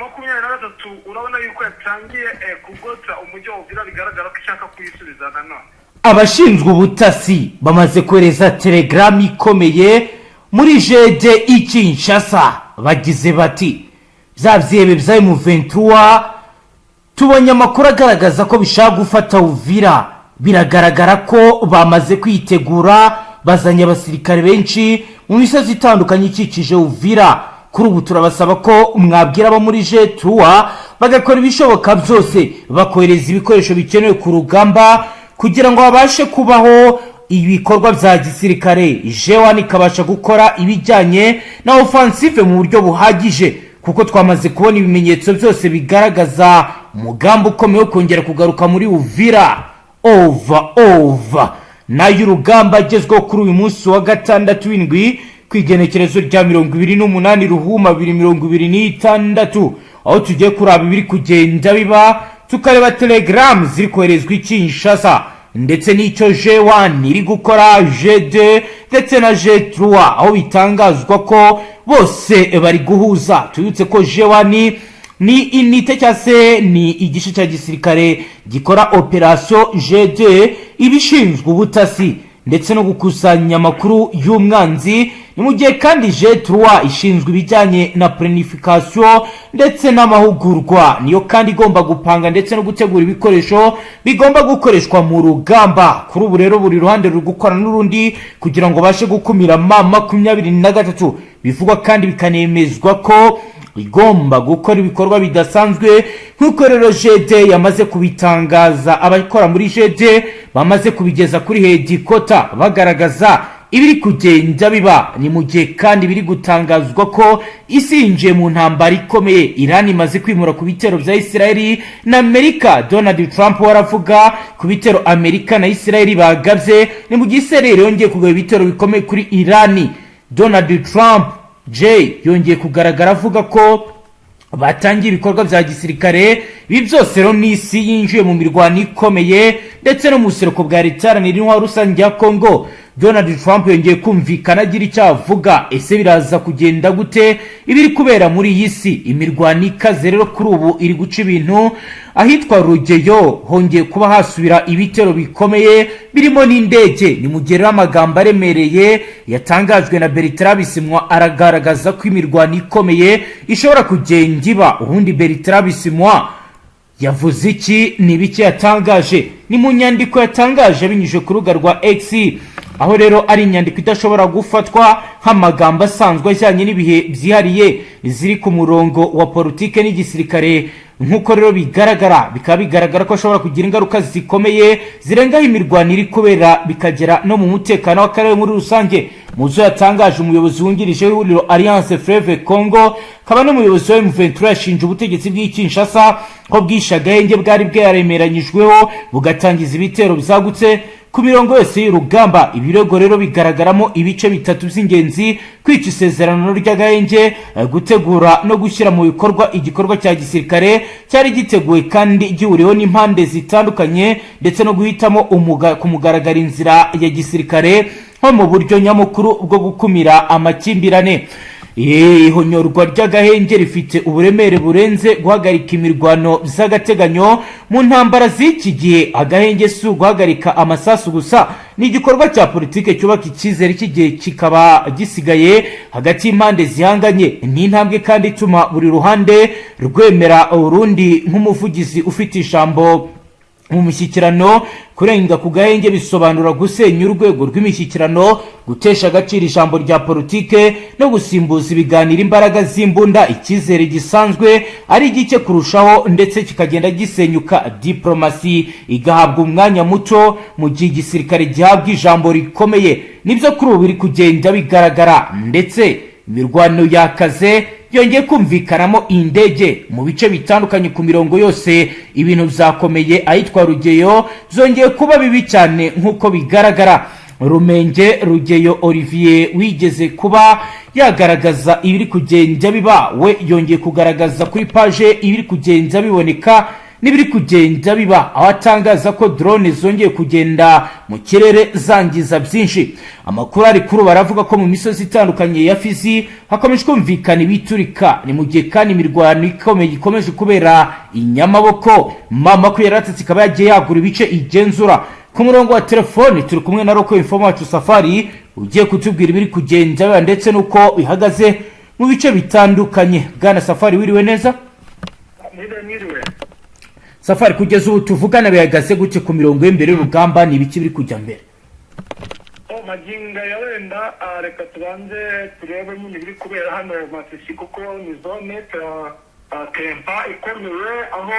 M23 urabona yuko yatangiye kugota umujyi wa Uvira, bigaragara ko ishaka kuyisubiza nanone. Abashinzwe ubutasi bamaze kohereza telegram ikomeye muri G2 i Kinshasa. Bagize bati: "Bya byihebe bya M23 tubonye amakuru agaragaza ko bishaka gufata Uvira. Biragaragara ko bamaze kwitegura, bazanye abasirikare benshi mu misozi itandukanye ikikije Uvira. Kuri ubu turabasaba ko mwabwira abo muri G3 bagakora ibishoboka byose, bakohereza ibikoresho bikenewe ku rugamba kugira ngo babashe kubaho ibikorwa bya gisirikare, G1 ikabasha gukora ibijyanye na offensive mu buryo buhagije, kuko twamaze kubona ibimenyetso byose bigaragaza umugambi ukomeye wo kongera kugaruka muri Uvira. Over, over." Nayo urugamba agezweho kuri uyu munsi wa gatandatu w'indwi, ku igenekerezo rya 28 Ruhuma 2026, aho tugiye kuraba ibiri kugenda biba, tukareba telegram ziri koherezwa i Kinshasa ndetse n'icyo G1 iri gukora, G2 ndetse na G3, aho bitangazwa ko bose bari guhuza. Tubibutse ko G1 ni unité cyangwa se ni igice cya gisirikare gikora operasiyo, G2 iba ishinzwe ubutasi ndetse no gukusanya amakuru y'umwanzi. Ni mu gihe kandi G3 ishinzwe ibijyanye na planification ndetse n'amahugurwa, niyo kandi igomba gupanga ndetse no gutegura ibikoresho bigomba gukoreshwa mu rugamba. Kuri ubu rero buri ruhande ruri gukorana n'urundi kugira ngo babashe gukumira M23. Bivugwa kandi bikanemezwa ko igomba gukora ibikorwa bidasanzwe, nk'uko rero G2 yamaze kubitangaza. Abakora muri G2 bamaze kubigeza kuri headquarter, bagaragaza ibiri kugenda biba. Ni mu gihe kandi biri gutangazwa ko isi yinjiye mu ntambara ikomeye. Iran imaze kwimura ku bitero bya Isirayeli na Amerika. Donald Trump we aravuga ku bitero Amerika na Isirayeli bagabye. Ni mu gihe Isirayeli yongeye kugaba ibitero bikomeye kuri Irani. Donald Trump J yongeye kugaragara avuga ko batangiye ibikorwa bya gisirikare. Ibi byose rero n'isi yinjiye mu mirwano ikomeye, ndetse no mu buseruko bwa Leta Iharanira Intwaro Rusange ya Kongo, Donald Trump yongeye kumvikana agira icyo avuga. Ese biraza kugenda gute ibiri kubera muri iyi si? Imirwano ikaze rero kuri ubu iri guca ibintu ahitwa Rugeyo, hongeye kuba hasubira ibitero bikomeye birimo n'indege. Ni mu gihe rero amagambo aremereye yatangajwe na Bertrand Bisimwa aragaragaza ko imirwano ikomeye ishobora kugenda iba. Ubundi Bertrand Bisimwa yavuze iki? Ni ibiki yatangaje? Ni mu nyandiko yatangaje binyujije ku rubuga rwa X, aho rero ari inyandiko idashobora gufatwa nk'amagambo asanzwe ajyanye n'ibihe byihariye ziri ku murongo wa politike n'igisirikare. Nk'uko rero bigaragara, bikaba bigaragara ko ashobora kugira ingaruka zikomeye zirengaho imirwano iri kubera, bikagera no mu mutekano w'akarere muri rusange. Mu zo yatangaje, umuyobozi wungirije w'ihuriro Alliance Fleuve Congo akaba n'umuyobozi wa M23 yashinje ubutegetsi bw'i Kinshasa ko bwishe agahenge bwari bwaremeranyijweho, bugatangiza ibitero byagutse ku mirongo yose y'urugamba. Ibirego rero bigaragaramo ibice bitatu by'ingenzi: kwica isezerano ry'agahenge, gutegura no gushyira mu bikorwa igikorwa cya gisirikare cyari giteguwe kandi gihuriweho n'impande zitandukanye, ndetse no guhitamo ku mugaragaro inzira ya gisirikare nko mu buryo nyamukuru bwo gukumira amakimbirane. Ihonyorwa ry'agahenge rifite uburemere burenze guhagarika imirwano by'agateganyo. Mu ntambara z'iki gihe, agahenge si uguhagarika amasasu gusa, ni igikorwa cya politike cyubaka icyizere cy'igihe kikaba gisigaye hagati y'impande zihanganye. Ni intambwe kandi ituma buri ruhande rwemera urundi nk'umuvugizi ufite ijambo mu mishyikirano. Kurenga ku gahenge bisobanura gusenya urwego rw'imishyikirano, gutesha agaciro ijambo rya politike no gusimbuza ibiganiro imbaraga z'imbunda. Icyizere gisanzwe ari gike kurushaho ndetse kikagenda gisenyuka, diplomasi igahabwa umwanya muto mu gihe igisirikare gihabwa ijambo rikomeye. Nibyo kuri ubu biri kugenda bigaragara, ndetse imirwano yakaze, yongeye kumvikanamo indege mu bice bitandukanye ku mirongo yose. Ibintu byakomeye ahitwa Rugeyo, zongeye kuba bibi cyane nk'uko bigaragara. Rumenge Rugeyo Olivier wigeze kuba yagaragaza ibiri kugenda biba, we yongeye kugaragaza kuri page ibiri kugenda biboneka. n'ibiri kugenda biba, aho atangaza ko drone zongeye kugenda mu kirere zangiza byinshi. Amakuru ari kuri ubu aravuga ko mu misozi itandukanye ya Fizi hakomeje kumvikana ibiturika. Ni mu gihe kandi imirwano ikomeye ikomeje kubera inyamaboko. M23 ikaba yagiye yagura ibice igenzura. Ku murongo wa telefoni turi kumwe na local informer wacu Safari, ugiye kutubwira ibiri kugenda biba ndetse n'uko bihagaze mu bice bitandukanye. Bwana Safari, wiriwe neza? Mwiriwe, mwiriwe. Safari, kugeza ubu tuvugana bihagaze gute ku mirongo y'imbere y'urugamba? Ni ibiki biri kujya mbere? O magingo ya wenda, reka tubanze turebe nyine ibiri kubera hano Masisi, kuko ni zone tempa ikomeye, aho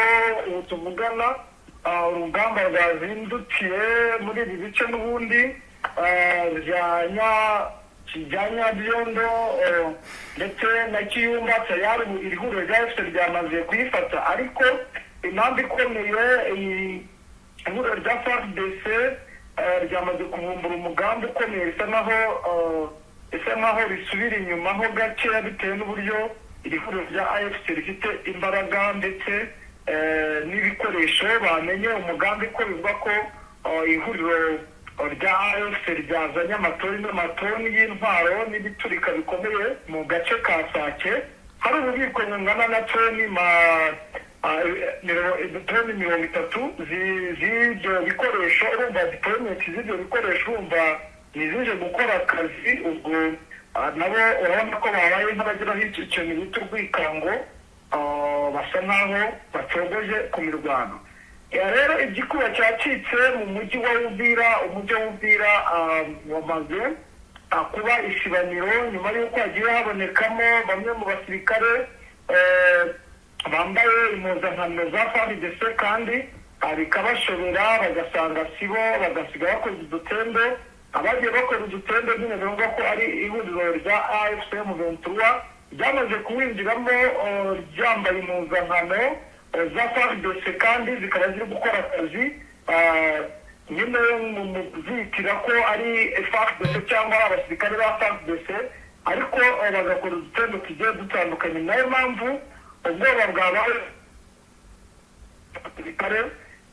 ubu tuvugana urugamba rwazindukiye muri ibi bice n'ubundi bya Nyabyondo ndetse na Kiyumba. Tayari ubu iri huriro rya AFC ryamaze kuyifata, ariko impamvu ikomeye, iyi ihuriro rya FARDC ryamaze kuvumbura umugambi ukomeye, bisa nkaho risubira inyuma ho gakeya, bitewe n'uburyo iri huriro rya AFC rifite imbaraga ndetse n'ibikoresho. Bamenye umugambi ko bivuga ko ihuriro rya AFC ryazanye amatoni n'amatoni y'intwaro n'ibiturika bikomeye mu gace ka Sake. Hari ububiko bungana na toni 30 z'ibyo bikoresho. Urumva deployment z'ibyo bikoresho, urumva ni izije gukora akazi. Ubwo nabo urabona ko babaye nk'abageraho icyo kintu bita urwikango, basa nkaho bacogoje ku mirwano. Rero igikuba cyacitse mu mujyi wa Uvira. Umujyi wa Uvira wamaze kuba isibaniro nyuma y'uko hagiye habonekamo bamwe mu basirikare bambaye impuzankano za FARDC, kandi bikabashobera, bagasanga sibo, bagasiga bakoze udutendo. Abagiye bakora udutendo nyine bivuga ko ari ihuriro rya AFC M23 ryamaze kuwinjiramo, ryambaye impuzankano za FARDC, kandi zikaba ziri gukora akazi nyine mu kuzitira ko ari FARDC cyangwa ari abasirikare ba FARDC, ariko bagakora udutendo tugiye dutandukanye. Nayo mpamvu ubwoba bwabaye, abasirikare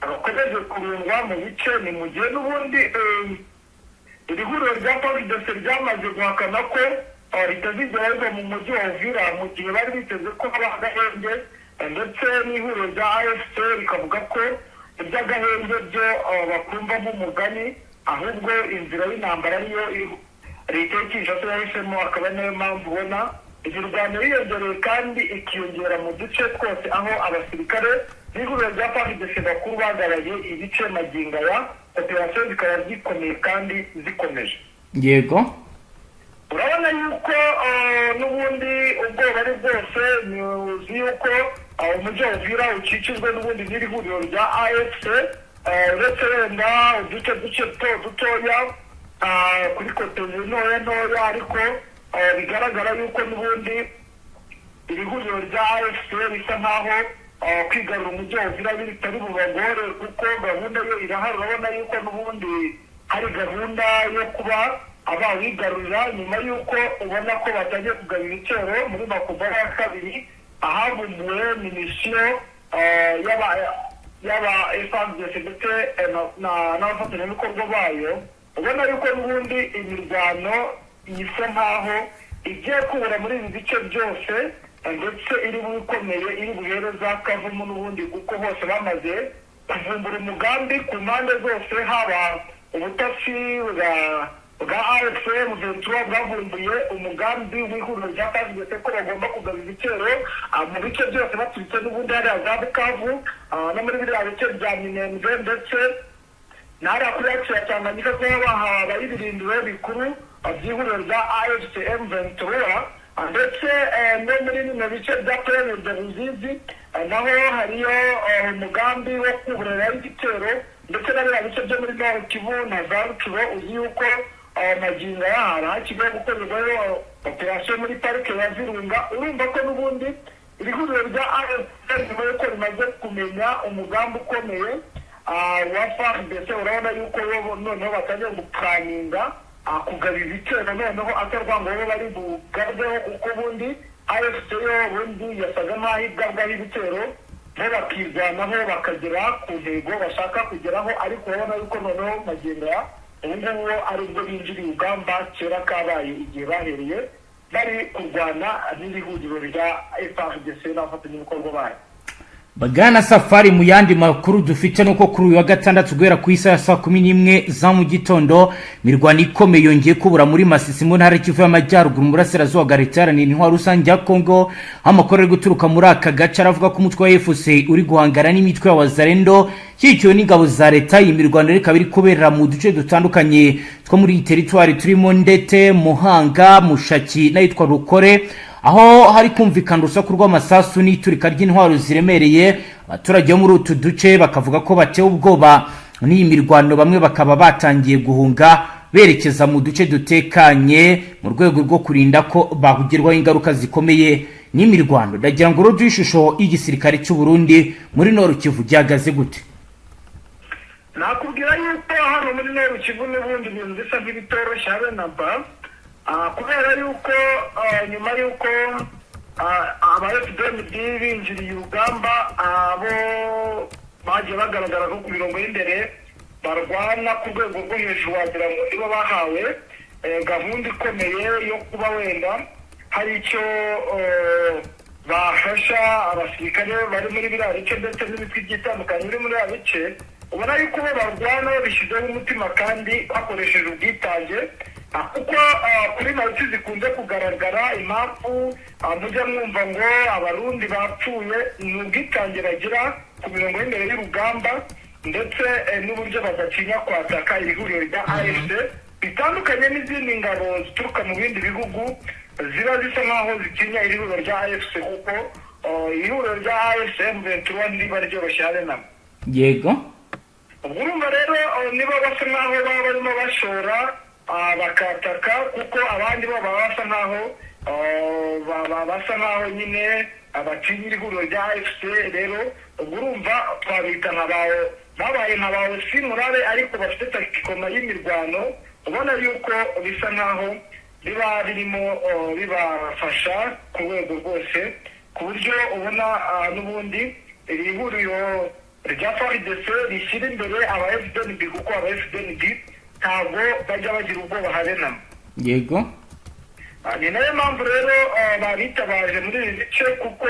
bakomeje kurundwa mu bice. Ni mu gihe n'ubundi iri huriro rya FARDC ryamaze guhakana ko ritazigera riva mu mujyi wa Uvira, mu gihe bari biteze ko haba agahenge, ndetse n'ihuriro rya AFC rikavuga ko iby'agahenge byo bakumva nk'umugani, ahubwo inzira y'intambara ariyo leta ya Kinshasa yahisemo, akaba nayo mpamvu ubona imirwano yiyongereye kandi ikiyongera mu duce twose, aho abasirikare b'ihuriro rya FARDC bakuru bagaraye ibice. Magingo aya operasiyo zikaba zikomeye kandi zikomeje. Urabona yuko n'ubundi ubwoba ari bwose. Uzi yuko umujyi wa Uvira ukikijwe n'ubundi n'iri huriro rya AFC, uretse wenda uduce duce duto dutoya kuri côté ntoya ntoya, ariko bigaragara yuko n'ubundi iri huriro rya AFC bisa nkaho kwigarura umujyi wa Uvira bitari bubagore, kuko gahunda yo irahari. Urabona yuko n'ubundi hari gahunda yo kuba abawigarurira, nyuma y'uko ubona ko batangiye kugaba ibitero muri Makuba ya kabiri, ahavumbuwe munition y'aba FARDC ndetse n'abafatanyabikorwa bayo. Ubona yuko n'ubundi imirwano isa nkaho igiye kubura muri ibi bice byose, ndetse iri bukomeye, iri buhere za Kavumu n'ubundi, kuko hose bamaze kuvumbura umugambi ku mpande zose. Haba ubutasi bwa AFC M23 bwavumbuye umugambi w'ihuriro rya FARDC ko bagomba kugaba ibitero mu bice byose baturutse n'ubundi hariya za Bukavu no muri biriya bice bya Minembwe, ndetse n'hariya kuri yacu ya Tanganyika, ko habaye ibirindiro bikuru by'ihuriro rya AFC M23, ndetse no muri bino bice bya Plaine de Ruzizi naho hariyo umugambi wo kuburiraho igitero, ndetse na biriya bice byo muri Nord Kivu na za Rutshuru. Uzi yuko magingo aya hakigiye gukorerwayo operasiyo muri parike ya Virunga. Urumva ko n'ubundi iri huriro rya AFC, nyuma y'uko rimaze kumenya umugambi ukomeye wa FARDC, urabona yuko bo noneho batangiye guplanninga kugaba ibitero, noneho atarwango bo bari bugarweho, kuko ubundi AFC yo ubundi yasaga nk'aho igabwaho ibitero. Bo bakirwanaho bakagera ku ntego bashaka kugeraho, ariko urabona yuko noneho magingo aya ubu ngubu aribwo binjiriye urugamba. Kera kabaye, igihe bahereye bari kurwana n'ihuriro rya FARDC n'abafatanyabikorwa bayo. Bwana Safari, mu yandi makuru dufite nuko kuri uyu wa gatandatu, guhera ku isaha ya saa 11 za mu gitondo, imirwano ikomeye yongeye kubura muri Masisi, mu ntara Kivu y'Amajyaruguru, mu burasirazuba bwa Leta Iharanira Intwaro Rusange ya Kongo, aho amakuru ari guturuka muri aka gace aravuga ko umutwe wa AFC uri guhangana n'imitwe ya Wazalendo ishyigikiwe n'ingabo za leta. Iyi mirwano rero ikaba iri kubera mu duce dutandukanye two muri iyi teritwari turimo Ndete, Muhanga, Mushaki n'ahitwa Rukore, aho hari kumvikana urusaku rw'amasasu n'iturika ry'intwaro ziremereye. Abaturage bo muri utu duce bakavuga ko batewe ubwoba n'iyi mirwano, bamwe bakaba batangiye guhunga berekeza mu duce dutekanye mu rwego rwo kurinda ko bahugirwaho ingaruka zikomeye n'imirwano. Ndagira ngo uruduhe ishusho y'igisirikare cy'u Burundi muri Nord Kivu, gihagaze gute? Nakubwira yuko hano muri Nord Kivu n'ubundi ibintu bisa nk'ibitoroshye habe na ba, kubera yuko nyuma yuko aba FDNB binjiriye urugamba, abo bagiye bagaragara ko ku mirongo y'imbere barwana ku rwego rwo hejuru, wagira ngo nibo bahawe gahunda ikomeye yo kuba wenda hari icyo bafasha abasirikare bari muri biriya bice ndetse n'imitwe igiye itandukanye iri muri biriya bice. Ubona yuko bo barwana babishyizeho umutima kandi bakoresheje ubwitange, kuko kuri mariti zikunze kugaragara impamvu mujya mwumva ngo Abarundi bapfuye ni ubwitange bagira ku mirongo y'imbere y'urugamba, ndetse n'uburyo badatinya kwataka iri huriro rya AFC, bitandukanye n'izindi ngabo zituruka mu bindi bihugu ziba zisa nk'aho zitinya iri huriro rya AFC, kuko iri huriro rya AFC M23 ntiba ryoroshye habe na Ubwo urumva rero nibo basa nk'aho baba barimo bashora, bakataka, kuko abandi bo baba basa nk'aho nyine batinya iri huriro rya AFC. Rero ubwo urumva twabita nka ba babaye nka ba simurare, ariko bafite tactiquement y'imirwano, ubona yuko bisa nk'aho biba birimo bibafasha ku rwego rwose, ku buryo ubona n'ubundi iri huriro rya FARDC rishyira imbere aba FDNB, kuko aba FDNB ntabwo bajya bagira ubwoba habe na Ni nayo mpamvu rero babitabaje muri ibi bice, kuko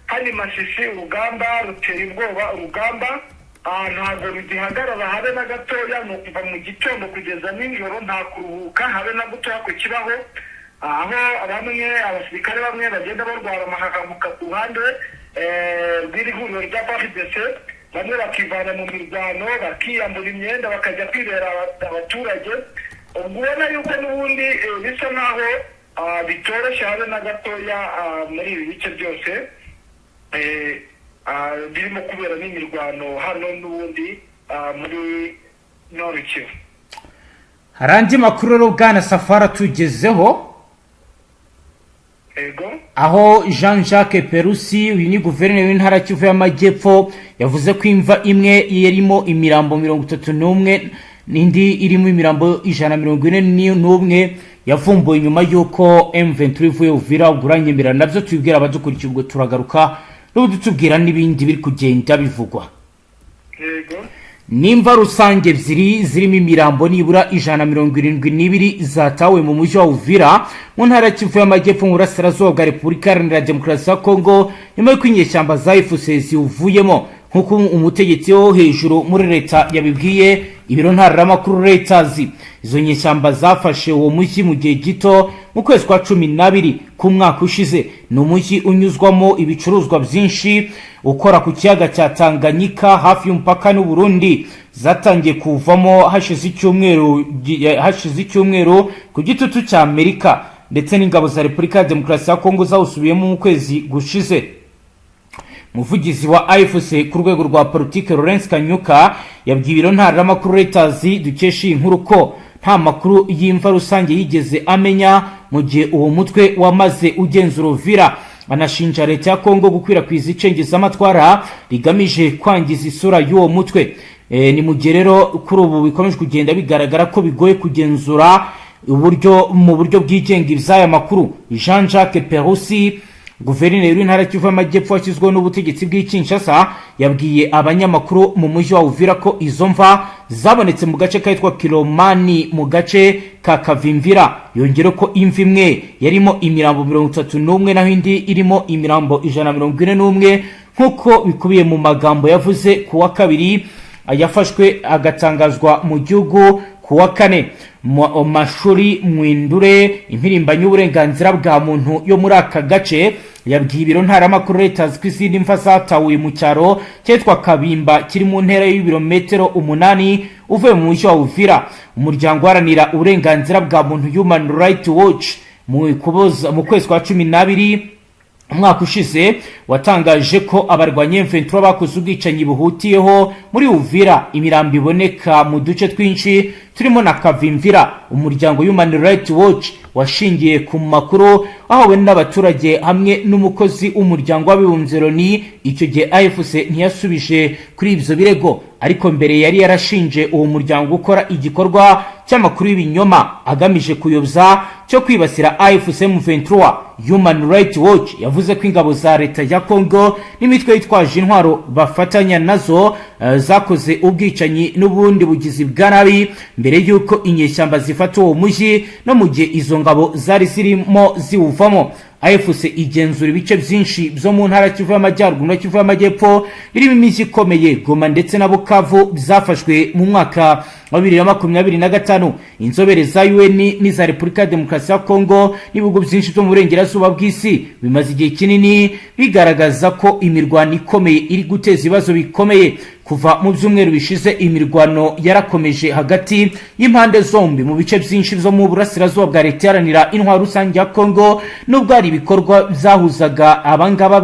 hano i Masisi urugamba ruteye ubwoba. Urugamba ntabwo rugihagarara habe na gatoya, ni ukuva mu gitondo kugeza nijoro, nta kuruhuka habe na gutoya ku kibaho, aho bamwe, abasirikare bamwe bagenda barwara amahahamuka ku ruhande rw'iri huriro rya FARDC, bamwe bakivana mu mirwano, bakiyambura imyenda, bakajya kwibera abaturage. Ubwo ubona yuko n'ubundi bisa nk'aho bitoroshye habe na gatoya muri ibi bice byose birimo kubera n'imirwano hano n'ubundi muri Nord Kivu. Hari andi makuru rero, bwana Safari, atugezeho, aho Jean Jacques Perusi, uyu ni guverineri w'intara Kivu y'Amajyepfo, yavuze ko imva imwe yarimo imirambo 31 n'indi irimo imirambo 141 yavumbuwe nyuma y'uko M23 ivuye Uvira. Ubwo uranyemerera nabyo tubibwira abadukurikiye, ubwo turagaruka n'ubu tubwira n'ibindi biri kugenda bivugwa. Yego. Nimva rusange ebyiri zirimo imirambo nibura 172 zatawe mu mujyi wa Uvira, mu ntara ya Kivu y'Amajyepfo, mu burasirazuba bwa Repubulika Iharanira Demokarasi ya Kongo, nyuma y'uko inyeshyamba za AFC ziwuvuyemo, nk'uko umutegetsi wo hejuru muri leta yabibwiye ibiro ntaramakuru Reuters. Izo nyeshyamba zafashe uwo mujyi mu gihe gito mu kwezi kwa 12 k'umwaka ushize. Ni umujyi unyuzwamo ibicuruzwa byinshi, ukora ku kiyaga cya Tanganyika, hafi y'umupaka n'u Burundi. Zatangiye kuvamo hashize icyumweru ku gitutu cya Amerika ndetse n'ingabo za Repubulika ya Demokarasi ya Kongo zawusubiyemo mu kwezi gushize. Umuvugizi wa AFC ku rwego rwa politike, Lawrence Kanyuka, yabwiye ibiro ntaramakuru Reuters dukesha iyi nkuru ko nta makuru y'imva rusange yigeze amenya mu gihe uwo mutwe wamaze ugenzura Uvira. Anashinja leta ya Kongo gukwirakwiza icengezamatwara rigamije kwangiza isura y'uwo mutwe. Ni mu gihe rero kuri ubu bikomeje kugenda bigaragara ko bigoye kugenzura uburyo mu buryo bwigenga iby'aya makuru. Jean Jacques Perusi Guverineri w'intara Kivu y'Amajyepfo washyizweho n'ubutegetsi bw'i Kinshasa yabwiye abanyamakuru mu mujyi wa Uvira ko izo mva zabonetse mu gace kitwa Kilomani mu gace ka Kavimvira. Yongera ko imva imwe yarimo imirambo 31, naho indi irimo imirambo 141, nk'uko bikubiye mu magambo yavuze ku wa kabiri, yafashwe agatangazwa mu gihugu ku wa kane. Mashuri Mwindure, impirimbanyi y'uburenganzira bwa muntu yo muri aka gace, yabwiye ibiro ntaramakuru Reuters ko izindi mva zatawe mu cyaro cyitwa Kabimba kiri mu ntera y'ibirometero 8 uvuye mu mujyi wa Uvira. Umuryango uharanira uburenganzira bwa muntu Human Rights Watch mu kwezi kwa 12 umwaka ushize watangaje ko abarwanyi M23 bakoze ubwicanyi buhutiyeho muri Uvira, imirambo iboneka mu duce twinshi turimo na Kavimvira. Umuryango Human Rights Watch washingiye ku makuru ahawe n'abaturage hamwe n'umukozi w'umuryango w'abibumbye Loni. Icyo gihe AFC ntiyasubije kuri ibyo birego, ariko mbere yari yarashinje uwo muryango gukora igikorwa cy'amakuru y'ibinyoma agamije kuyobya cyo kwibasira AFC M23. Human Rights Watch yavuze ko ingabo za leta ya Congo n'imitwe yitwaje intwaro bafatanya nazo zakoze ubwicanyi n'ubundi bugizi bwa nabi mbere y'uko inyeshyamba zifata uwo mujyi no mu gihe izo ngabo zari zirimo ziwuvamo. AFC igenzura ibice byinshi byo mu ntara Kivu y'Amajyaruguru na Kivu y'Amajyepfo, birimo imijyi ikomeye Goma ndetse na Bukavu byafashwe mu mwaka wa 2025. Inzobere za UN n'iza Repubulika ya Demokarasi ya Kongo n'ibihugu byinshi byo mu burengerazuba bw'isi bimaze igihe kinini bigaragaza ko imirwano ikomeye iri guteza ibibazo bikomeye. Kuva mu byumweru bishize, imirwano yarakomeje hagati y'impande zombi mu bice byinshi byo mu burasirazuba bwa Leta Iharanira Intwaro Rusange ya Kongo, nubwo hari ibikorwa byahuzaga abangaba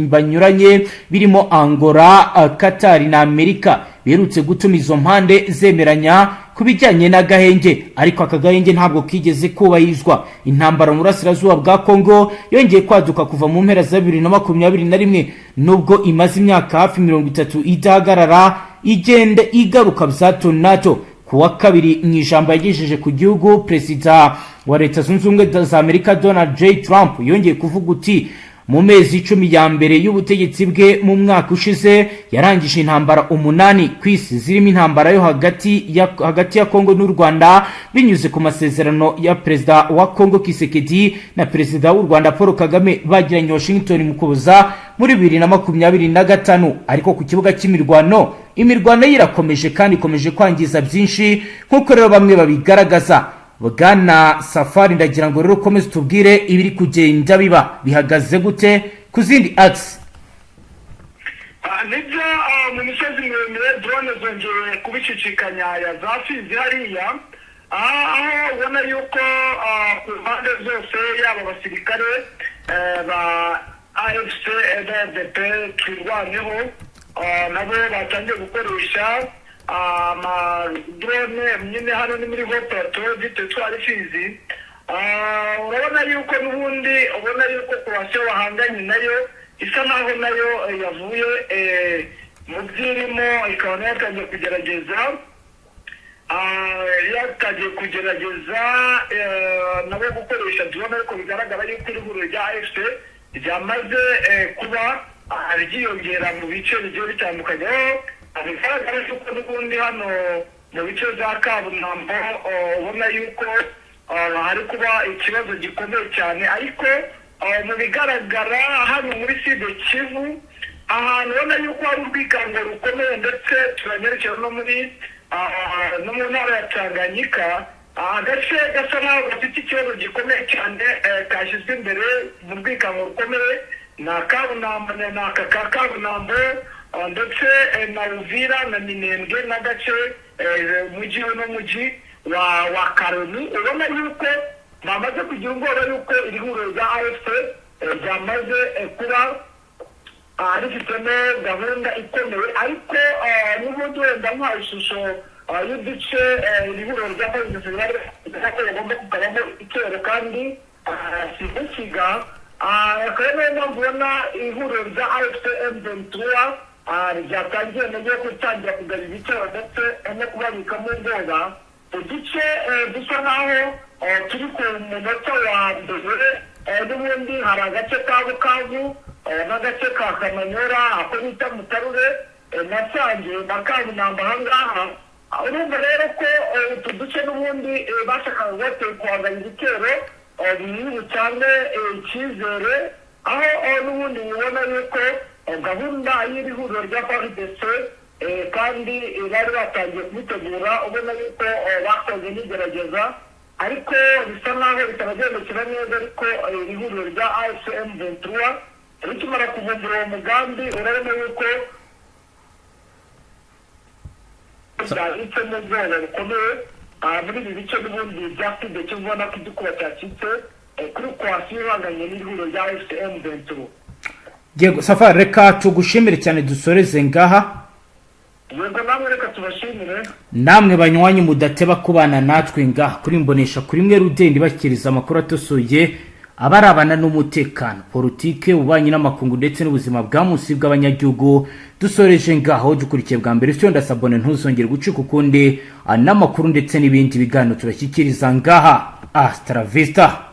banyuranye birimo Angola, Qatar na Amerika biherutse gutuma izo mpande zemeranya ku bijyanye n'agahenge, ariko aka gahenge ntabwo kigeze kubahirizwa. Intambara mu burasirazuba bwa Kongo yongeye kwaduka kuva mu mpera za 2021, nubwo imaze imyaka hafi 30 idahagarara, igenda igaruka bya hato na hato. Ku wa kabiri, mu ijambo yagejeje ku gihugu, Perezida wa Leta Zunze Ubumwe za Amerika Donald J Trump yongeye kuvuga uti mu mezi 10 ya mbere y'ubutegetsi bwe mu mwaka ushize yarangije intambara umunani ku isi, zirimo intambara yo hagati ya Kongo n'u Rwanda binyuze ku masezerano ya Perezida wa Kongo Tshisekedi na Perezida w'u Rwanda Paul Kagame bagiranye Washington mu Kuboza muri 2025. Ariko ku kibuga cy'imirwano, imirwano ye irakomeje kandi ikomeje kwangiza byinshi, nk'uko rero bamwe babigaragaza. Bwana Safari, ndagira ngo rero ukomeze utubwire ibiri kugenda biba, bihagaze gute ku zindi axes? Nibyo, mu misozi miremire drone zongeye kubicicikanya ya za Fizi hariya, aho ubona yuko ku mpande zose, yaba abasirikare ba AFC RDP Twirwaneho, nabo batangiye gukoresha amadrone nyine. Hano ni muri Haut Plateau du territoire Fizi. Urabona yuko n'ubundi ubona yuko coalition bahanganye nayo isa naho nayo yavuye mu byirimo, ikaba nayo yatangiye kugerageza nabo gukoresha drone, ariko bigaragara yuko iri huriro rya AFC ryamaze kuba ryiyongera mu bice bigiye bitandukanye, aho bigaragara yuko n'ubundi hano mu bice bya Kabunambo ubona yuko hari kuba ikibazo gikomeye cyane. Ariko mu bigaragara hano muri Sud Kivu, ahantu ubona yuko hari urwikango rukomeye, ndetse turanyerekera no mu ntara ya Tanganyika, agace gasa naho gafite ikibazo gikomeye cyane kashyizwe imbere mu rwikango rukomeye ni Akabunambo, ni aka ka Kabunambo ndetse na Uvira na Minembwe n'agace mujyi n'umujyi wa Karoni, ubona yuko bamaze kugira ubwoba yuko iri huriro rya AFC ryamaze kuba rifitemo gahunda ikomeye. Ariko n'ubundi wenda nka ishusho y'uduce iri huriro rya AFC ko bagomba kugabamo itero kandi simusiga, akaba ariyo mpamvu ubona ihuriro rya AFC M23 ryatangiye naryo gutangira kugaba ibitero ndetse no kubabikamo ubwoba. Uduce dusa naho turi ku munota wa mbere n'ubundi hari agace ka Bukavu n'agace ka Kamanyora, ako bita Mutarure na Sange na Kabinamba ahangaha. Urumva rero ko utu duce n'ubundi bashakaga rwose guhanganya ibitero biri butange icyizere, aho n'ubundi mubona yuko gahunda y'iri huriro rya FARDC kandi bari batangiye kubitegura, ubona yuko bakoze n'igerageza, ariko bisa nkaho bitabagendekera neza. Ariko iri huriro rya AFC M23 rikimara kuvumbura uwo mugambi, urabona yuko byabitsemo ubwoba bukomeye muri ibi bice n'ubundi bya Sud Kivu, ubona ko igikuba cyacitse kuri coalition ihanganye n'ihuriro rya AFC M23. Yego Safari, reka tugushimire cyane, dusoreze ngaha. Yego, namwe reka tubashimire. Namwe banywanyi mudateba kubana natwe ngaha kuri Mbonesha kuri mwe rudende, bakiriza amakuru atosoye abarabana n'umutekano, politike, ububanyi n'amakungu ndetse n'ubuzima bwa munsi bw'abanyagihugu. Dusoreje ngaho. Dukurikiye bwa mbere, icyo ndasabone, ntuzongere gucika ukundi n'amakuru ndetse n'ibindi biganiro tubashyikiriza ngaha. Hasta la vista.